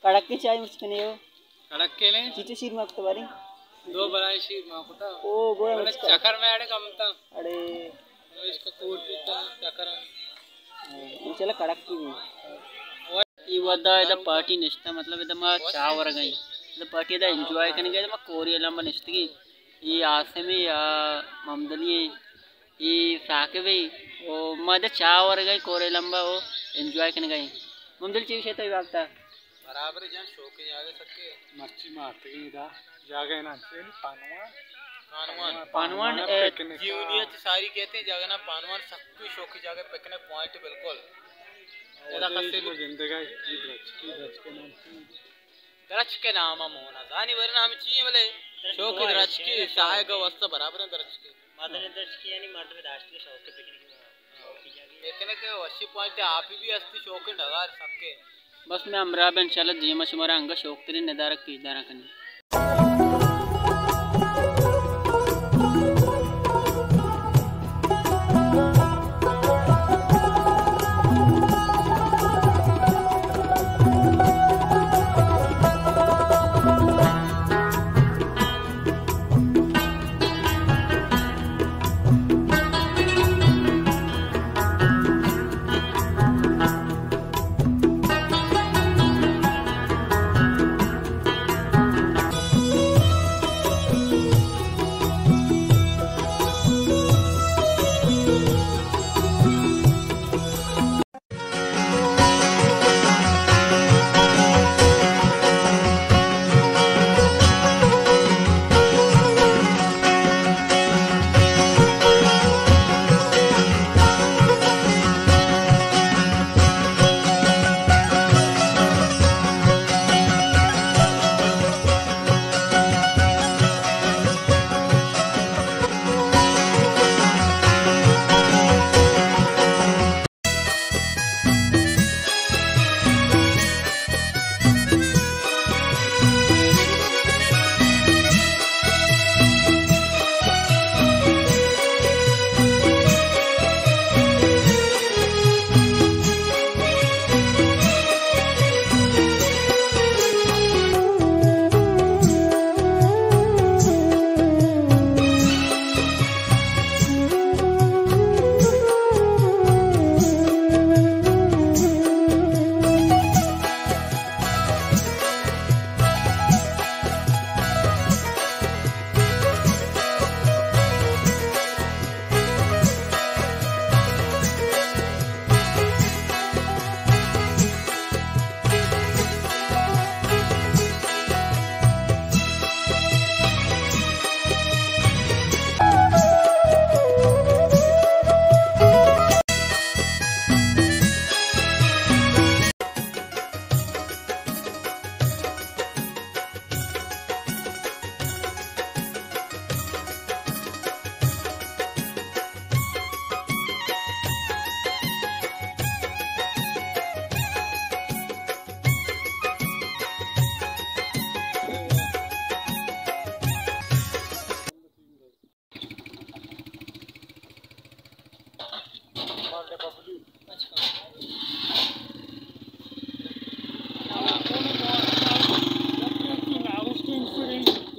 کڑکی چائے مرچی کنے ہو؟ کڑکی نے؟ چیچو شیر ما کتا باری؟ دو برائے شیر ما کتا۔ او، گوڑا بڑے مرچی کنے۔ چکر میں اڑے کم تا۔ اڑے۔ اس کا کوٹ بیتا چکر۔ ہاں، انشاءاللہ کڑکی بھی۔ ای ودا ادا پارٹی نشتا، مطلب ادا ما چاہ ورگا ایں۔ ادا پارٹی ادا انجوائے کنگا ایں، ادا ما کوری لمبا نشتگی۔ ای عاصم ایں، آ محمد علی ایں، ای ثاقب ایں، او ما ادا چاہ ورگا ایں، کورے لمبا او انجوائے کنگا ایں۔ محمد علی چی گشے تو ای وقتا؟ برابر جان، شوقیں جاگہ سکے۔ مرچی ما اتکیں ادا، جاگہ نام چی؟ پانوان۔ پانوان۔ پانوان، پانوان اے، پکنک۔ جیونی ءَ چہ ساری کہتے ہیں جاگہ نام پانوان، سکیں شوقیں جاگہ، پکنک پوائنٹ بالکل۔ ادا کسے بھی گندگا، درچکی، درچکی نام چی؟ درچک نام ءَ مونا زانی ورنا ہم چی ہیں بلے؟ شوق درچکی، ساہگ واسطہ برابر ہیں درچکی۔ مردم درچکی یعنی مردم داشت کے شوق پکنک۔ پکنک وشی پوائنٹ آپ بھی ہستی، شوق ڈگار سکے۔ بس میں ہمراہ بہ انشاءاللہ دیما شمارا انگا شوق ترین ندارگ پیش دارا کنی۔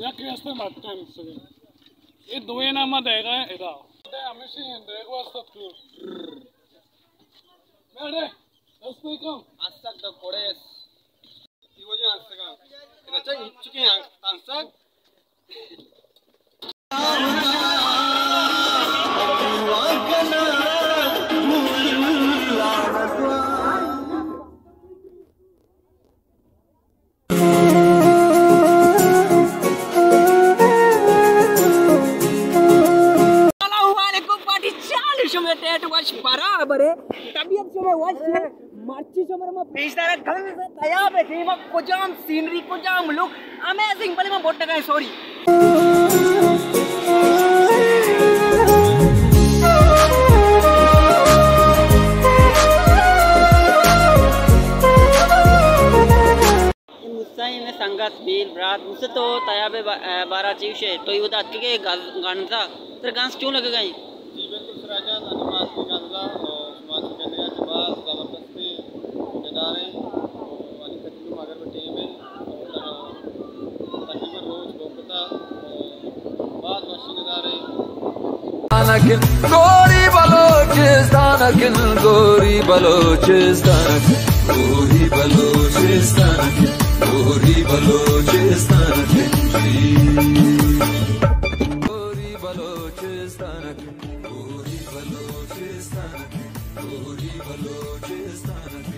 یک رستہ مٹن سرین۔ اے دوئیں نام دے گئے ادا۔ ہمیشہ دے گو است تو۔ میرے دست کم۔ استک تو کوڑے۔ تی وجہ استگا۔ ادا چا چکے ہیں استک۔ طبیعت شمئے وش اِنت، مرچی شمارا ما پیش داریں گنز تیاب ءِ دیما، کجام سینری، کجام لک، امیزنگ، بلے ما بوٹ نہ کائیں، سوری۔ اے موسی ءِ سنگت، بیل، برات، موسی، تو تیاب ءِ با-، بارہ ءَ چی گوش ئے؟ تو اے وھد ءَ اتکگ ئے گز-، گنز ءَ، ترا گنز چون لگگ ءَ اِنت؟ جی بالکل سراج جان، انی ما اتکیں گنز ءَ، شما چو گندگ ءَ کہ باز زبردستیں ندارہ اِنت، انی تقریباً مغرب ءِ ٹیم اِنت، تقریباً روچ بوگ ءَ اِنت، باز وشیں ندارہ اِنت۔ گوری بلوچستان کن، گوری بلوچستان کن، گوری بلوچستان کن، گوری بلوچستان کن، گوری بلوچستان کن، گوری بلوچستان کن، گوری بلوچستان کن۔